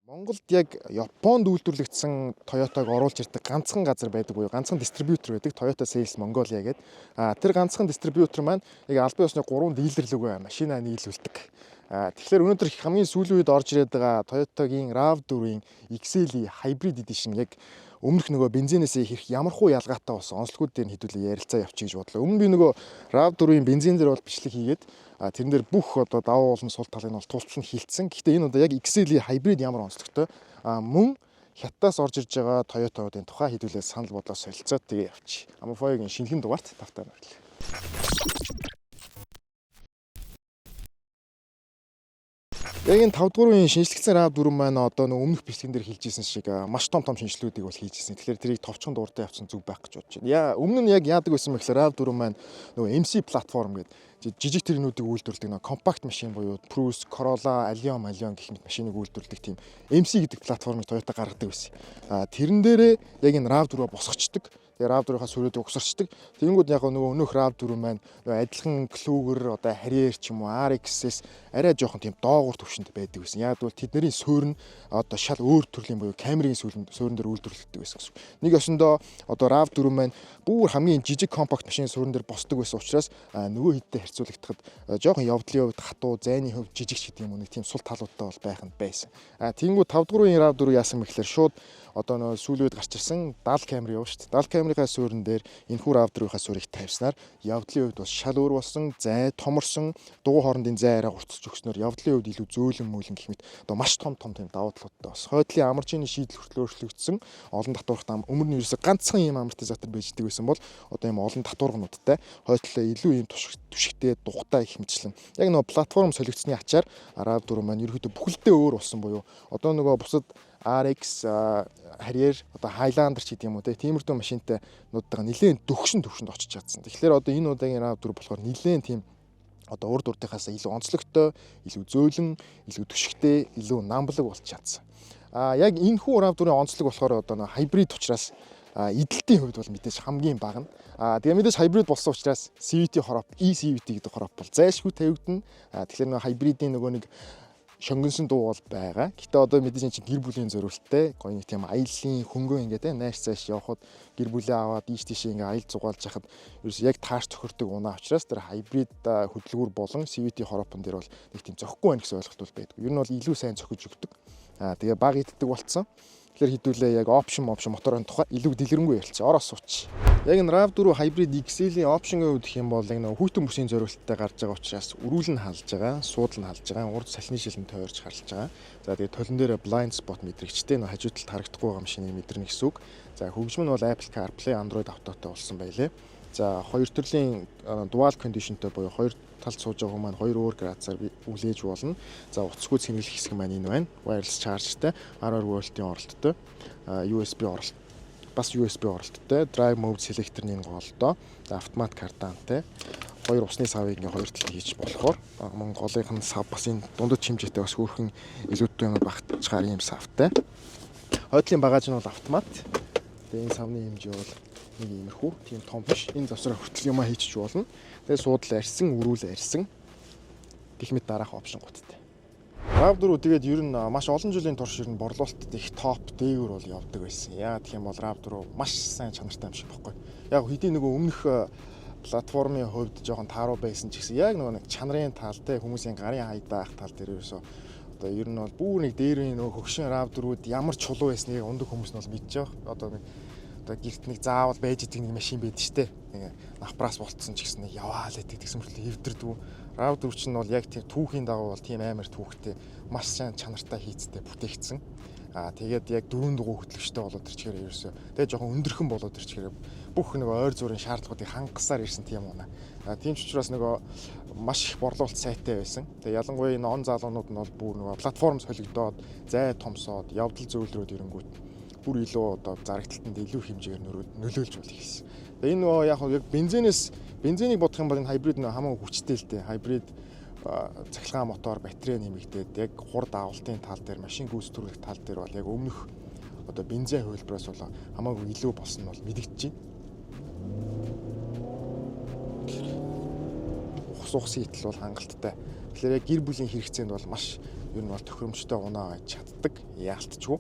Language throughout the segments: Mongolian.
Монголд яг Японд үйлдвэрлэгдсэн Toyota-г оруулж ирдэг ганцхан газар байдаг буюу ганцхан дистрибьютор байдаг, Toyota Sales Mongolia гэдэг. Тэр ганцхан дистрибьютор маань яг албан ёсны 3 дилер лүүгээ машинаа нийлүүлдэг. Тэгэхээр өнөөдөр хамгийн сүүлийн үед орж ирээд байгаа Toyota-гийн RAV4-ийн XL Hybrid Edition яг өмнөх нөгөө бензинээс хэрэг ямархуу ялгаатай болсон онцлогууд дээр нь хэдүүлээ ярилцаа явчих гэж бодлоо. Өмнө би нөгөө RAV4-ийн бензин дээр бол бичлэг хийгээд, тэрэн дээр бүх одоо давуу болон сул талыг нь бол тултал нь хилцсэн. Гэхдээ энэ удаа яг XL Hybrid ямар онцлогтой, мөн хятадаас орж ирж байгаа Toyota-уудын тухай хэдүүлээ санал бодлоо солилцоод тэгээ явчих. Амофогийн шинэхэн дугаарт тавтай морил. Яг энэ 5 дугаар үеийн шинжлэгдсэн RAV4 маань одоо нэг өмнөх бичлэгэн дээр хэлж ирсэн шиг маш том том шинэчлэлүүдийг бол хийж ирсэн. Тэгэхээр тэрийг товчхон дуртай явцсан зүг байх гэж бодож байна. Яа, өмнө нь яг яадаг байсан бэ гэхээр RAV4 маань нөгөө MC платформ гэдэг жижиг тэрнүүдийг үйлдвэрлэдэг нөгөө компакт машин буюу Prius, Corolla, Allion, Allion гэх мэт машиныг үйлдвэрлэдэг тийм MC гэдэг платформыг Toyota гаргадаг байсан. Тэрэн дээрээ яг энэ RAV4-өө босгочдөг. Тэгээ RAV4-ийнхаа сүрээд угсарчдаг. Тэгэнгүүт яг нөгөө өнөөх RAV4 маань нөгөө адилхан Kluger, одоо Harrier ч юм уу RX-с арай жоохон тийм доогуур түвшинд байдаг байсан. Яг бол тэдний суурь нь одоо шал өөр төрлийн буюу Camry-ийн суурин дээр үйлдвэрлэгддэг байсан гэсэн. Нэг ёсондоо одоо RAV4 маань бүр хамгийн жижиг компакт машин суурин дээр босдог байсан учраас нөгөө хэдтэй харьцуулагдахад жоохон явдлын хувьд хатуу, зайны хувьд жижиг ч гэдэг юм уу, нэг тийм сул талуудтай бол байх нь байсан. Тэгэнгүүт 5 дугаар үеийн RAV4 яасан бэ гэхээр шууд одоо нөгөө сүүлийн үед гарч ирсэн 70 Camry явна шүү дээ. 70 Camry-ийн суурин дээр энэхүү RAV4-ийнхаа суурийг тавьснаар явдлын хувьд бас шал өөр болсон, зай томорсон, дугуй хоорондын зай арай хурцж өгснөөр явдлын хувьд илүү зөөлөн мөөлөн гэх мэт одоо маш том том тийм давуу талуудтай бас. Хойдлын амарчны шийдэл хүртэл өөрчлөгдсөн, олон татвархтай, өмнө нь ерөөсө ганцхан ийм амортизатор байж идэг байсан бол одоо ийм олон татваргануудтай, хойдлоо илүү ийм түшигтэй, дугтай гэх мэтчлэн яг нөгөө платформ солигдсны ачаар RAV4 маань ерөөхдөө бүхэлдээ өөр болсон буюу одоо нөгөө бусад RX, Harrier, одоо Highlander ч гэдэг юм уу, тиймэрхүү машинтай нуудтайгаа нэлээд дөхшин төвшөнд очиж чадсан. Тэгэхээр одоо энэ удаагийн RAV4 болохоор нэлээд тийм одоо урд урдынхаасаа илүү онцлогтой, илүү зөөлөн, илүү түшигтэй, илүү намблаг болж чадсан. Яг энэ хүү RAV4-ийн онцлог болохоор одоо нэг хибрид учраас эдэлтийн хувьд бол мэдээж хамгийн бага нь. Тэгээ мэдээж хибрид болсон учраас CVT хороп, eCVT гэдэг хороп бол зайлшгүй тавигдана. Тэгэхээр нэг хибридийн нөгөө нэг шонгонсон дуу бол байгаа. Гэтэ одоо мэдээж энэ чинь гэр бүлийн зориулттай гоё нэг тийм аяллаа хөнгөө ингээд найш цааш явхад гэр бүлээ аваад ийш тийшээ ингээд аялал зугаалж хахад ерөөс яг таарч тохирдог унаа учраас тэр хибрид хөдөлгүүр болон CVT хоропон дээр бол нэг тийм зохихгүй байх гэсэн ойлголт бол байдаг. Ер нь бол илүү сайн зохиж өгдөг. Тэгээ баг иддэг болцсон. Тэгэхээр хэдүүлээ яг option option моторын тухай илүү дэлгэрэнгүй ярилцъя. Ороо сууч. Яг энэ RAV4 Hybrid XL-ийн option-ийн хувьд гэх юм бол яг нэг хүйтэн бүсийн зориулттай гарч байгаа учраас өрүүл нь халж байгаа, суудал нь халж байгаа, урд салхины шилэн тойрч харалж байгаа. За, тэгээд толон дээр blind spot мэдрэгчтэй, нөх хажуу талд харагдахгүй байгаа машиныг мэдэрнэ гэсэн үг. За, хөгжим нь бол Apple CarPlay, Android Auto-той болсон байлээ. За, хоёр төрлийн dual condition-тэй буюу хоёр талд сууж байгаа хүн маань хоёр өөр градусаар үлээж болно. За, утасгүй цэнэглэх хэсэг маань энэ байна. Wireless charger-тай, 12 вольтын оролттой, USB оролт, бас USB оролттой, drive mode selector-ны голдоо, за, автомат кардантай, хоёр усны савыг ингээ хоёр талд хийж болохоор мөн голынх нь сав бас энэ дундад хэмжээтэй бас хөөрхөн илүүтэй юм багтчихаар ийм савтай. Хойдлын багаж нь бол автомат. Тэгээ энэ савны хэмжээ бол нэг иймэрхүү, тийм том биш. Энэ завсраа хүртэл юмаа хийчих болно. Тэгээ суудал арьсан, өрүүл арьсан гэх мэт дараах option гуттай. RAV4 тэгээд ер нь маш олон жилийн турш ер нь борлуулалтад их топ дээгүүр бол явдаг байсан. Яагаад гэх юм бол RAV4 маш сайн чанартай юм шиг баггүй. Яг хэдий нөгөө өмнөх платформын хувьд жоохон тааруу байсан ч гэсэн яг нөгөө нэг чанарын тал те, хүмүүсийн гарын хайдаах тал дээр ерөөсөө одоо ер нь бол бүр нэг дээрийн нөгөө хөгшин RAV4-үүд ямар чулуу байсныг ундаг хүмүүс нь бол мэдж байгаа. Одоо нэг одоо гэрт нэг заавал байж идэг нэг машин байдаг штэ. Нэг навпраас болцсон ч гэсэн нэг яваал гэдэг тэгсэн мөртлөө эвдэрдүү. RAV4 чинь бол яг тийм түүхийн дагуу бол тийм амар түүхтэй, маш сайн чанартай хийцтэй бүтээгдсэн. Тэгээд яг дөрвөн дугуй хөтлөгчтэй болоод ирчихээр ерөөсөө тэгээд жоохон өндөрхөн болоод ирчихээр бүх нэг ойр зургийн шаардлагуудыг хангасаар ирсэн тийм унаа. Тийм ч учраас нөгөө маш их борлуулалт сайтай байсан. Тэгээ ялангуяа энэ он залуунууд нь бол бүр нөгөө платформ солигдоод, зай томсоод, явдал зөөлрөөд ирэнгүүт бүр илүү одоо зарагдалтанд илүү хэмжээгээр нөлөөлж бол эхэлсэн. Тэгээ энэ нөгөө яг яг бензинээс, бензинийг бодох юм бол энэ хибрид нөгөө хамаагүй хүчтэй л дээ. Хибрид цахилгаан мотор, батарей нэмэгдээд яг хурд авалтын тал дээр, машин гүйцэтгэх тал дээр бол яг өмнөх одоо бензин хувилбараас бол хамаагүй илүү болсон нь бол мэдэгдэж байна. Ухс ухс хийтэл бол хангалттай. Тэгэхээр яг гэр бүлийн хэрэгцээнд бол маш Ер нь бол тохиромжтой унаа байж чаддаг. Яалтчгүй.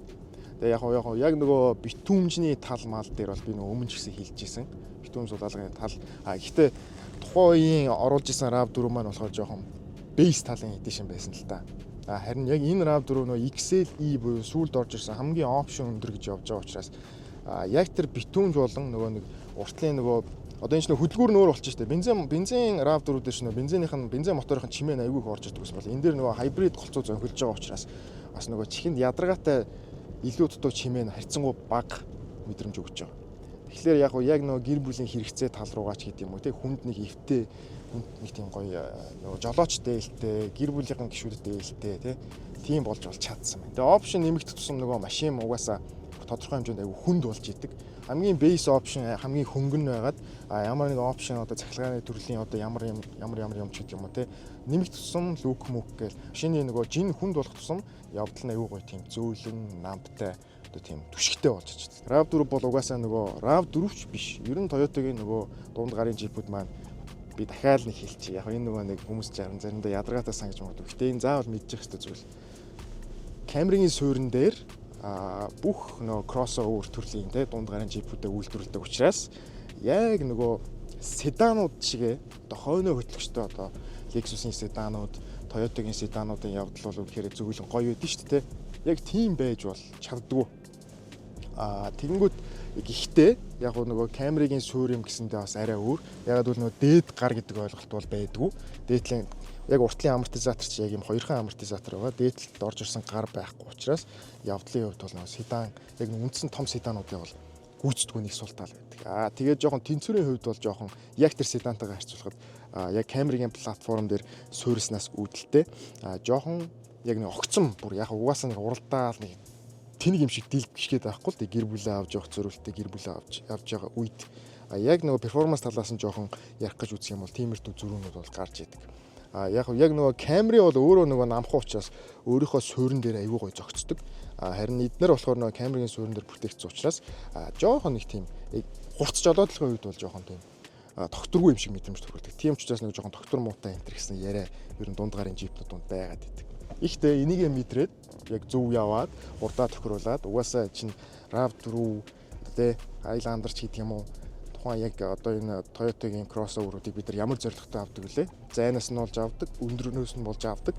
Тэгээ яг нөгөө битүүмжний тал мал дээр бол би нөгөө өмнө ч гэсэн хэлж исэн. Битүүм зулаалгын тал. А гэхдээ тухайн үеийн оруулж исэн RAV4 маань болохоор жоохон base талын edition байсан л та. А харин яг энэ RAV4 нөгөө XLE буюу сүүлд орж ирсэн хамгийн option өндөр гэж явж байгаа учраас яг тэр битүүмж болон нөгөө нэг уртлын нөгөө одоо энэ ч нөх хөдөлгүүр нь өөр болчих штэ. Бензин RAV4 дээр ч нөө бензинийх нь, бензин моторын чимээ айгүй их орж ирдэг гэсэн бол энэ дээр нөгөө hybrid голцоо зөнхөлж байгаа учраас бас нөгөө чихэнд ядаргаатай илүү дутуу чимээ нь харьцангуй бага мэдрэмж өгч байгаа. Тэгэхээр яг нөгөө гэр бүлийн хэрэгцээ тал руугаа ч гэдэг юм уу, те, хүнд нэг эвтэй, хүнд нэг тийм гоё нөгөө жолооч дээлтэй, гэр бүлийнхэн гишүүдэд дээлтэй, те, тийм болж бол чадсан байна. Тэгээ option нэмэгдэх тусам нөгөө машин угаасаа тодорхой хэмжээнд айгүй хүнд болж идэг. Хамгийн base option хамгийн хөнгөн байгаад ямар нэг option, одоо цахилгааны төрлийн одоо ямар юм ямар ямар юм ч гэдэг юм уу, те, нэмэх тусам look мүк гээл машины нөгөө жин хүнд болох тусам явдал нь айгүй гоё тийм зөөлөн, намптай, одоо тийм түшигтэй болж чийдэг. RAV4 бол угаасаа нөгөө RAV4 ч биш. Ер нь Toyota-гийн нөгөө дунд гарын джипүүд маань, би дахиад нэг хэлчихье. Яг энэ нөгөө нэг хүмүүс жаран заримдаа ядаргаатай сангаж магадгүй. Гэтэ энэ заавал мэдчих хэрэгтэй зүйл. Camry-гийн суурин дээр бүх нөгөө crossover төрлийн, те, дунд гарын джипүүдэд үйлдвэрлэдэг учраас яг нөгөө седанууд шигэ одоо хойноо хөтлөгчтэй одоо Lexus-ийн седанууд, Toyota-гийн седануудын явдал бол үнэхээр зөвлөн гоё байдэн шүү дээ. Яг тийм байж бол чаддгүй. А тэгэнгүүт гэхдээ яг нөгөө Camry-гийн суур юм гэсэндээ бас арай өөр. Яг бол нөгөө дээд гар гэдэг ойлголт бол байдгүй. Дээдлийн яг уртлын амортизатор чи яг юм хоёрхан амортизатор байгаа. Дээдлэлд орж ирсэн гар байхгүй учраас явдлын хувьд бол нөгөө седан, яг үндсэн том седануудыг бол гүйцэдгүй нэг сул тал байдаг. Аа, тэгээд жоохон тэнцвэрийн хувьд бол жоохон яг тэр седантайгаа харьцуулахад яг Camry-гийн платформ дээр суурьснаас үүдэлтэй жоохон яг нэг огцом бүр яг угаасаа нэг уралдаал нэг тэнэг юм шиг дийлгэх гээд байхгүй л дээ, гэр бүлээ авч явах зориултыг, гэр бүлээ авч явж байгаа үед яг нөгөө performance талаас нь жоохон ярих гэж үзэх юм бол тиймэрхүү зөрүүнүүд бол гарч идэг. А яг нөгөө Camry бол өөрөө нөгөө намхан учраас өөрийнхөө суурин дээр аягүй гой зогцдог. А харин эднэр болохоор нөгөө Camry-гийн суурин дээр бүтээгдсэн учраас жоохон нэг тийм хурц жолоодлогын үед бол жоохон тийм тогтворгүй юм шиг мэдрэмж төрүүлдэг. Тийм ч учраас нэг жоохон тогтвор муутай энэ гэсэн яриа ер нь дунд гарын джипнүүд дунд байгаад идэг. Ихтэй энийгээ мэдрээд яг зөв яваад хурдаа тохируулаад угаасаа чинь RAV4, тэ, Highlander ч гэдэг юм уу, тухайн яг одоо энэ Toyota-гийн crossover-уудыг бид нар ямар зорилготой авдаг вүлээ? Зайнаас нь болж авдаг, өндөрнөөс нь болж авдаг,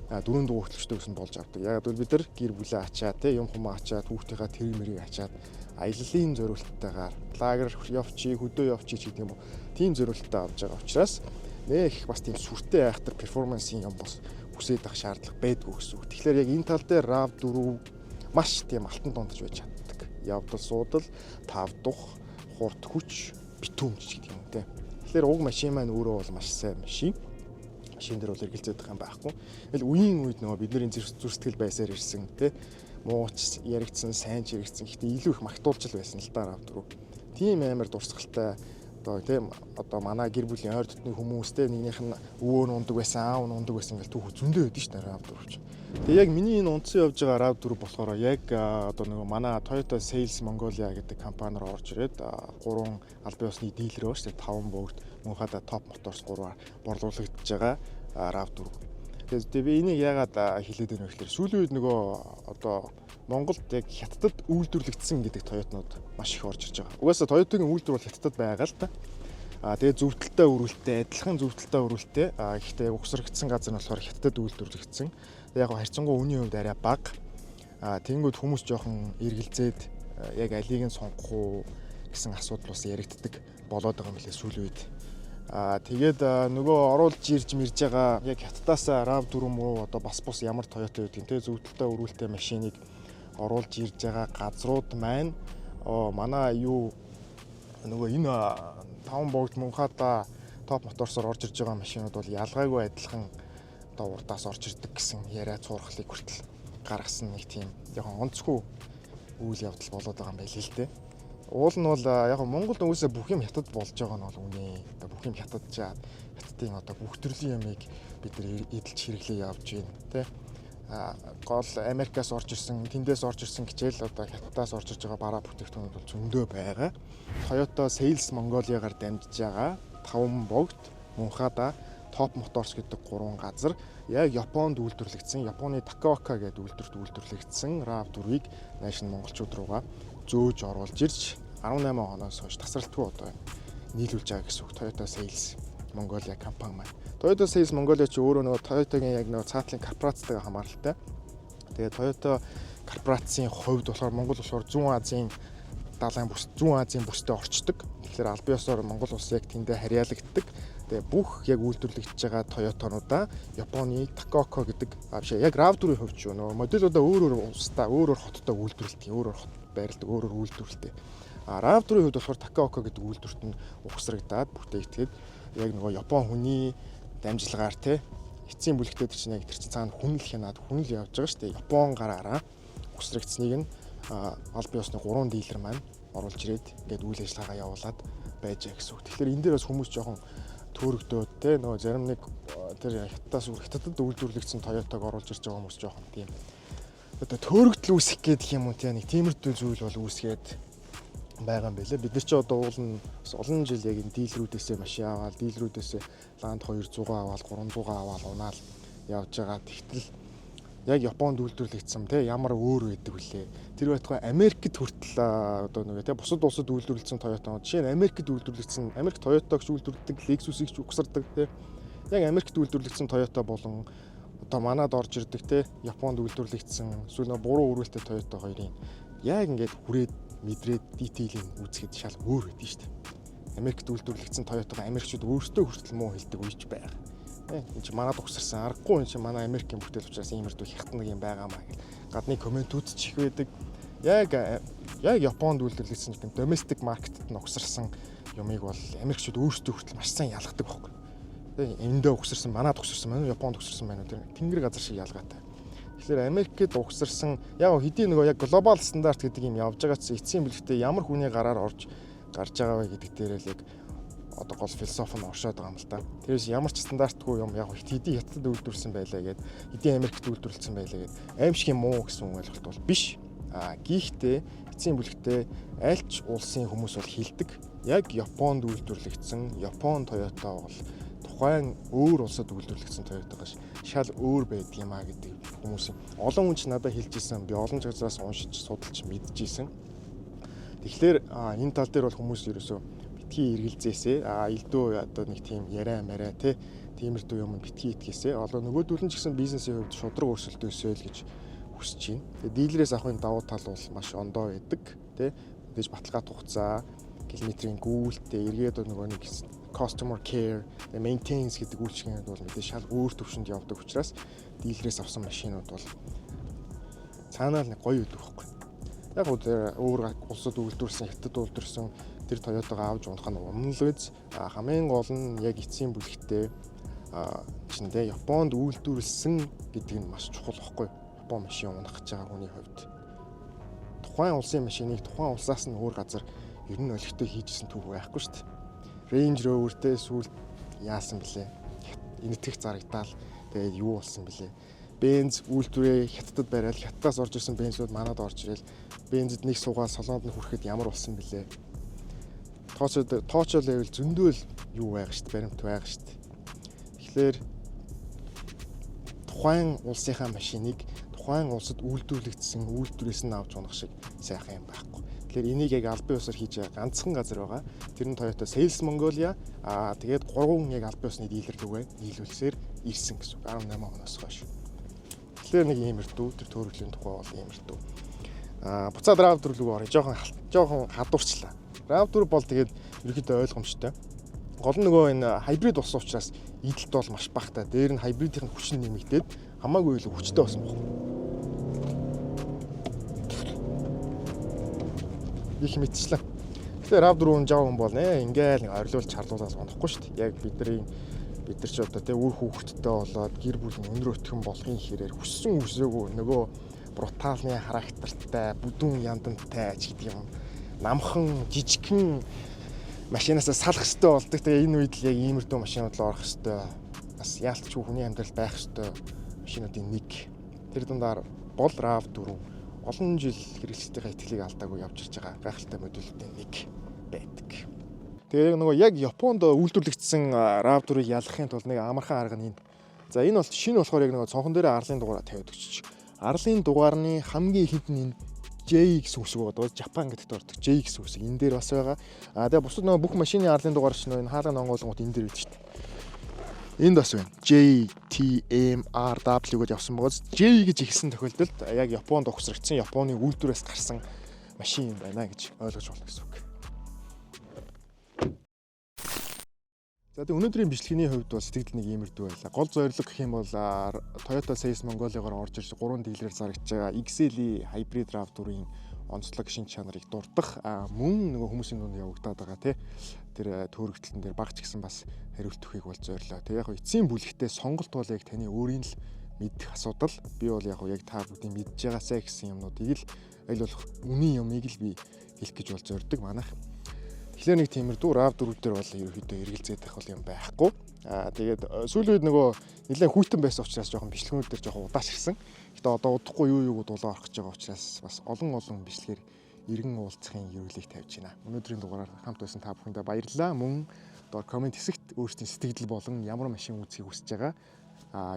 дөрөв дугаар хөтлөгчдөөс нь болж авдаг. Яг бол бид нар гэр бүлээ ачаа, те, юм хумаа ачаад, хүүхдийнхаа тэр мэрийг ачаад аяллаа зориулттайгаар лагер явчих, хөдөө явчих гэдэг юм уу. Тийм зориулттай авч байгаа учраас нэх их бас тийм сүртэй айхтар performance-ын юм бас хүсээд авах шаардлага байдгүй гэсэн үг. Тэгэхээр яг энэ тал дээр RAV4 маш тийм алтан дундаж байж чаддаг. Явдал суудал, тав дух, хурд хүч, битүүмж гэдэг юм, те. Тэгэхээр уг машин маань өөрөө бол маш сайн машин. Машин дээр бол эргэлзээд байгаа юм байхгүй. Тэгэл үеийн үед нөгөө бидний зүр сэтгэл байсаар ирсэн, те, мууч яригдсан, сайн ч яригдсан. Гэхдээ илүү их магтуулж л байсан л да RAV4. Тийм амар дурсгалтай одоо, тийм, одоо манай гэр бүлийн ойр дотны хүмүүс, те, нэгнийх нь өвөө нь ундаг байсан, аав нь ундаг байсан гэл түүх зөндөө өгдөн шүү дээ RAV4 чинь. Тэгээ яг миний энэ унтсан явж байгаа RAV4 болохоор яг одоо нөгөө манай Toyota Sales Mongolia гэдэг компаниар орж ирээд гурван албан ёсны дилер байгаа шүү дээ. Таван богд, мөнхада Top Motors гурваар борлуулагдаж байгаа RAV4. Тэгээ би энийг яагаад хэлээд байна вэ гэхээр сүүлийн үед нөгөө одоо Монголд яг Хятадд үйлдвэрлэгдсэн гэдэг Toyota-нууд маш их орж ирж байгаа. Угаасаа Toyota-гийн үйлдвэр бол Хятадд байгаа л та. А тэгээ зөвтөлтэй өрүүлэлттэй, адилхан зөвтөлтэй өрүүлэлттэй. А гэхдээ яг угсрагдсан газар нь болохоор Хятадд үйлдвэрлэгдсэн. Тэгээ яг харьцангуй үнийн хувьд арай бага. А тэгэнгүүт хүмүүс жоохон эргэлзээд яг алийг нь сонгох уу гэсэн асуудал бас яригддаг болоод байгаа юм лээ сүүлийн үед. Аа, тэгээд нөгөө оруулж ирж мэрж байгаа яг Хятадаас RAV4 муу, одоо бас бус ямар Toyota гэдгийг, те, зөвтөлтэй өрүүлэлтэй машиныг оруулж ирж байгаа газрууд маань оо манай юу нөгөө энэ таван богд, мунхада Top Motors-оор орж ирж байгаа машинууд бол ялгаагүй адилхан одоо урдаас орж ирдэг гэсэн яриа цуурхлыг хүртэл гаргасан нэг тийм жоохон онцгүй үйл явдал болоод байгаа юм байл л дээ. Уул нь бол яг Монголд угаасаа бүх юм хятад болж байгаа нь бол үнэ. Одоо бүх юм хятаджаад хятадын одоо бүх төрлийн юмыг бид нар эдэлж хэрэглээ явж байна, тэ. А гол Америкаас орж ирсэн, тэндээс орж ирсэн хичээл одоо хятадаас орж ирж байгаа бараа бүтээгдэхүүнүүд бол зөндөө байгаа. Toyota Sales Mongolia-гаар дамжиж байгаа таван богд, мунхада Top Motors-оор оруулж ирж байгаа RAV4 маань Top Motors гэдэг гурван газар яг Японд үйлдвэрлэгдсэн, Японы Такаока гэдэг үйлдвэрт үйлдвэрлэгдсэн RAV4-ыг нааш нь монголчууд руугаа зөөж оруулж ирж 18 оноос хойш тасралтгүй одоо нийлүүлж байгаа гэсэн үг. Toyota Sales Mongolia компани маань. Toyota Sales Mongolia чи өөрөө нөгөө Toyota-гийн яг нөгөө цаатлын корпорацтайгаа хамааралтай. Тэгээ Toyota корпорацийн хувьд болохоор Монгол болохоор Зүүн Азийн далайн бүс, Зүүн Азийн бүстэй орчдөг. Тэгэхээр албан ёсоор Монгол улс яг тэндээ харьяалагддаг. Тэгээ бүх яг үйлдвэрлэгдэж байгаа Toyota-нуудаа Японы Такаока гэдэг, а биш, яг RAV4-ийн хувьд шүү, нөгөө модельудаа өөр өөр улстай, өөр өөр хоттой үйлдвэрлэдэг, өөр өөр хот байрладаг, өөр өөр үйлдвэрлэдэг. А RAV4-ийн хувьд болохоор Такаока гэдэг үйлдвэрт нь угсрагдаад бүтээгдэхэд яг нөгөө Япон хүний дамжлагаар, те, эцсийн бүлэгтээ тэр чинь яг тэр чинь цаана хүн л хянаад, хүн л явж байгаа шүү дээ. Япон гараараа угсрагдсныг нь албан ёсны гурван дилер маань оруулж ирээд ингээд үйл ажиллагаагаа явуулаад байж байгаа гэсэн үг. Тэгэхээр энэ дээр бас хүмүүс жоохон төөрөгдөөд, те, нөгөө зарим нэг тэр хятадаас, хятадд үйлдвэрлэгдсэн Toyota-г оруулж ирж байгаа хүмүүс жоохон тийм одоо төөрөгдөл үүсгэх гэдэг юм уу, те, нэг тиймэрхүү зүйл бол үүсгээд байгаа юм байлээ. Бид нар чи одоо уул нь бас олон жил яг энэ дилерүүдээсээ машин аваад, дилерүүдээсээ Land 200 аваад, 300 аваад унаал явж байгаа. Тэгтэл яг Японд үйлдвэрлэгдсэн, те, ямар өөр байдаг вүлээ. Тэр байтугай Америкт хүртэл одоо нөгөө, те, бусад улсад үйлдвэрлэгдсэн Toyota, жишээ нь Америкт үйлдвэрлэгдсэн, Америк Toyota-г ч үйлдвэрлэдэг, Lexus-ыг ч угсардаг, те. Яг Америкт үйлдвэрлэгдсэн Toyota болон одоо манад орж ирдэг, те, Японд үйлдвэрлэгдсэн эсвэл нөгөө буруу өрөөлтэй Toyota хоёрын яг ингээд хүрээд мэдрээд detail-ийг үзэхэд шал өөр байдаг шүү дээ. Америкт үйлдвэрлэгдсэн Toyota-г Америкчууд өөрсдөө хүртэл муу хэлдэг үеч байгаа. Энэ чинь манад угсарсан, аргагүй энэ чинь манай Америкийн бүтээл учраас иймэрдүү хятад нэг юм байгаа маа гэл гадны comment үүд ч их байдаг. Яг Японд үйлдвэрлэгдсэн юм, domestic market-д нь угсарсан юмыг бол Америкчууд өөрсдөө хүртэл маш сайн ялгадаг байхгүй. Тэгээ эндээ угсарсан, манад угсарсан байна уу, Японд угсарсан байна уу, тэр тэнгэр газар шиг ялгаатай. Тэгэхээр Америкт угсарсан яг хэдий нөгөө яг global стандарт гэдэг юм явж байгаа ч эцсийн бүлэгтээ ямар хүний гараар орж гарч байгаа вэ гэдэг дээрээ л яг одоо гол философи нь оршоод байгаа юм л та. Тэрээс ямар ч стандартгүй юм яг хэдий хятадд үйлдвэрлэсэн байлаа гэд, хэдий Америкт үйлдвэрлэсэн байлаа гэд аимшиг юм уу гэсэн ойлголт бол биш. А гэхдээ эцсийн бүлэгтээ аль ч улсын хүмүүс бол хилдэг. Яг Японд үйлдвэрлэгдсэн Япон Toyota бол тухайн өөр улсад үйлдвэрлэгдсэн Toyota-гаас шал өөр байдаг юм а гэдэг хүмүүсийн олон хүн ч надад хэлж исэн. Би олон газраас уншиж, судалж мэдчихсэн. Тэгэхээр энэ тал дээр бол хүмүүс ерөөсөө битгий эргэлзээсээ, илүү одоо нэг тийм яриа мараа, те, тиймэрдүү юм битгий итгээсээ. Одоо нөгөөдөл нь ч гэсэн бизнесийн хувьд шудраг өрсөлдөөсэй л гэж хүсэж байна. Тэгээ дилерээс авахын давуу тал бол маш ондоо байдаг, те, мэдээж баталгаат хугацаа, километрийн гүйлтээ, эргээд нөгөө нэг customer care, maintenance гэдэг үйлчилгээнд бол мэдээж шал өөр төвшөнд явдаг учраас дилерээс авсан машинууд бол цаанаа л нэг гоё өгдөг байхгүй. Яг өөр улсад үйлдвэрлэсэн, хятад үйлдвэрлэсэн тэр Toyota-г авч унах нь унана л биз. А хамгийн гол нь яг эцсийн бүлэгтээ чиндээ Японд үйлдвэрлэсэн гэдэг нь маш чухал байхгүй. Япон машин унах гэж байгаа хүний хувьд. Тухайн улсын машиныг тухайн улсаас нь өөр газар ер нь олигтой хийжсэн түүх байхгүй шүү дээ. Range Rover-тэй сүүлд яасан бэлээ? Энэтхэг зарагдаал, тэгээд юу болсон бэлээ? Benz үйлдвэрээ хятадд бариад, хятадаас орж ирсэн Benz-үүд манад орж ирэл, Benz-д нэг суугаад салонд нь хүрэхэд ямар болсон бэлээ? Тооцоо тооцоо level зөндөөл юу байгаа шүү дээ, баримт байгаа шүү дээ. Тэгэхээр тухайн улсынхаа машиныг тухайн улсад үйлдвэрлэгдсэн үйлдвэрээс нь авч унах шиг сайхан юм байхгүй. Тэгэхээр энийг яг албан ёсоор хийж байгаа ганцхан газар байгаа. Тэр нь Toyota Sales Mongolia. Аа, тэгээд гурван яг албан ёсны дилер лүүгээ нийлүүлсээр ирсэн гэсэн үг 18 оноос хойш. Тэгэхээр нэг иймэрдүү тэр төөрөгдлийн тухай бол иймэрдүү. Аа, буцаад RAV4 рүү орё. Жоохон жоохон хадуурчлаа. RAV4 бол тэгээд ерөөхдөө ойлгомжтой. Гол нь нөгөө энэ hybrid болсон учраас эдэлт бол маш багатай. Дээр нь hybrid-ийн хүч нь нэмэгдээд хамаагүй илүү хүчтэй болсон байна. Их мэдчлээ. Тэгэхээр RAV4 жаа хүн бол нэ ингээл нэг орилуул чарлуулаад унахгүй шүү дээ. Яг бидний бид нар ч одоо тэ үр хүүхэдтэй болоод гэр бүл нь өндөр өтгөн болохын хэрээр хүссэн хүсээгүй нөгөө brutal-ны характертай, бүдүүн яндантай ч гэдэг юм, намхан жижигхэн машинаас салах хэрэгтэй болдог. Тэгээ энэ үед л яг иймэрдүү машинууд л орох хэрэгтэй. Бас яалтчгүй хүний амьдрал байх хэрэгтэй машинуудын нэг. Тэр дундаар бол RAV4 олон жил хэрэглэгчдийнхээ итгэлийг алдаагүй явж ирж байгаа гайхалтай модулуудын нэг байдаг. Тэгээ нөгөө яг Японд үйлдвэрлэгдсэн RAV4-ыг ялгахын тулд нэг амархан арга нь энэ. За, энэ бол шинэ болохоор яг нөгөө цонхон дээр арлын дугаараа тавиад өгчөж. Арлын дугаарны хамгийн ихэнд нь энэ J гэсэн үсэг байгаа. Japan гэдэгт ордог J гэсэн үсэг энэ дээр бас байгаа. А тэгээ бусад нөгөө бүх машины арлын дугаар чинь энэ хаалга нонгоолонгууд энэ дээр байдаг шүү дээ. Энд бас байна. J T M R W гэж явсан байгаа. J гэж эхэлсэн тохиолдолд яг Японд угсрагдсан, Японы үйлдвэрээс гарсан машин юм байна гэж ойлгож болно гэсэн үг. За, тэгээ өнөөдрийн бичлэгийн хувьд бол сэтгэл нэг иймэрдүү байлаа. Гол зорилго гэх юм бол Toyota Sales Mongolia-гоор орж ирж 3 дилерээр зарагдж байгаа XL Hybrid RAV4-ийн онцлог шин чанарыг дурдах, мөн нөгөө хүмүүсийн дунд явагдаад байгаа тий тэр төөрөгдөлтөн дээр баг ч гэсэн бас хариулт өгөхийг бол зорилоо. Тэгээ яг эцсийн бүлэгтээ сонголт бол яг таны өөрийн л мэдэх асуудал. Би бол яг яг та бүгдийн мэдж байгаасай гэсэн юмнуудыг л, аль болох үнийн юмыг л би хэлэх гэж бол зорддог манайх. Тэгэхээр нэг тиймэрдүү RAV4 дээр бол ерөөхдөө эргэлзээдэх бол юм байхгүй. Аа, тэгээд сүүлийн үед нөгөө нэлээд хүйтэн байсан учраас жоохон бичлэгнүүд дээр жоохон удаашрсан. Гэтэ одоо удахгүй юу юуг дулаа орох гэж байгаа учраас бас олон олон бичлэгээр иргэн уулзахын ерөөлийг тавьж байна. Өнөөдрийн дугаараар хамт байсан та бүхэндээ баярлалаа. Мөн доор comment хэсэгт өөрсдийн сэтгэгдэл болон ямар машин үзэхийг хүсэж байгаа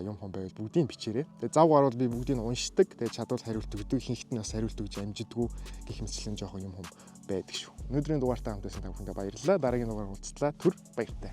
юм хом байвал бүгдийг бичээрэй. Тэгээ зав гарвал би бүгдийг уншдаг. Тэгээ чадвал хариулт өгдөг. Ихэнхэд нь бас хариулт өгж амжидгүй гэх мэтчлэн жоохон юм хом байдаг шүү. Өнөөдрийн дугаартай хамт байсан та бүхэндээ баярлалаа. Дараагийн дугаараар уулзлаа. Түр баяртай.